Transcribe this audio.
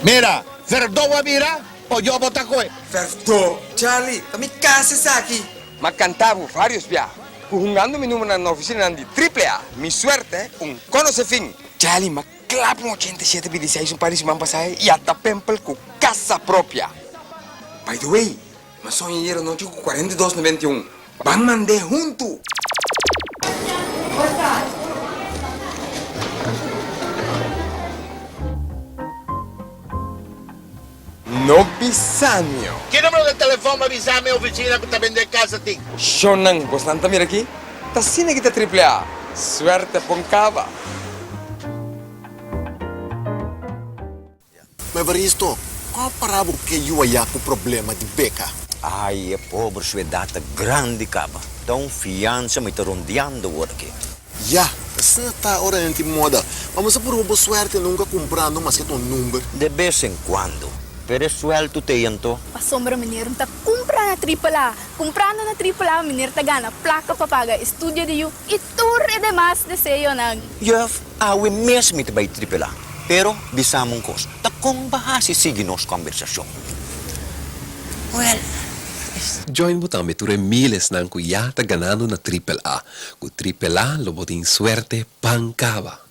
Mira, Ferdó a bira o yo bo ta koe? Ferdó, Charlie, ta mi kas esaki. M'a kanta bo vários bia ku hungando mi numernan na ofisinanan di Triple A, mi suerte un konosé fin. Charlie, m'a klap un 87 bidi seis un par di siman pasá i a ta pempel ku kasa propia. By the way, m'a soña ayer anochi ku 42 91. Ban mand'é huntu! No bisa mi o. Ki numero di telefon pa bisa mi oficina cu ta bende casa tin? Shonnan, bosnan ta mira aki? Ta asina ki ta Triple A. Suerte pon caba. Ma Evaristo, kon para bo ke yu aya ku problema di beka? Ai, e pober su edat ta grandi kaba. Ta un fiansa mi ta rondeando awor aki. Ya, asina ta ora nan tin moda. Ma bo sa purba bo suerte nunka kumprando maske ta un number. De bes en kuando. Pero e suelto t'ei anto. Pasobra meneer no ta kumpra na Triple A. Kumprando na Triple A meneer ta gana plaka pa paga estudio di yu i tur e demas deseonan. Juf, awe mes mi ta bai Triple A. Pero, bisa mi un kos, ta kon bo hasi sigui nos kòmbersashon? Wèl. Join bo tambe tur e milesnan ku ya ta ganando na Triple A. Ku Triple A lo bo tin suerte pan kaba.